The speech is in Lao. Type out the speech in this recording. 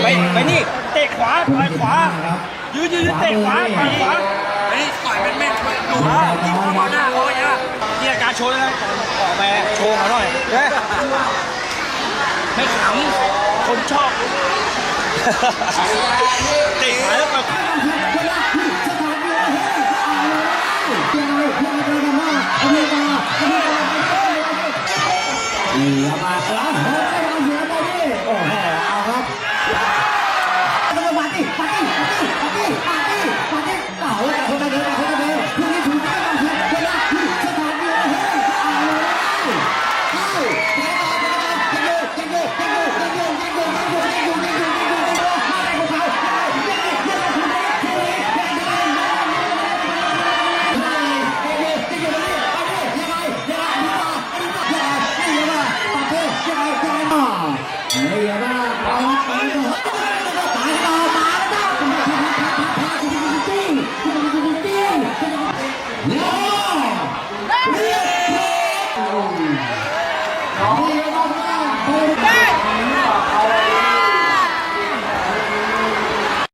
ໄປ ໄປນີ້ ເຕະຂວາ ຕ່ອຍຂວາ ຢືນ ຢືນ ເຕະຂວາ ຕ່ອຍຂວາ ໄປນີ້ ຕ່ອຍແມ່ນໆ ໂດນຍິງເຂົ້າມາໜ້າເຂົາເລີຍນະ. ນີ້ອາການໂຊນະ ອອກໄປໂຊເຂົາໜ້ອຍ ເອີ ໄມ່ຂຳ ຄົນຊອບ ເຕະຂວາແລ້ວກໍ ເອີ ມາ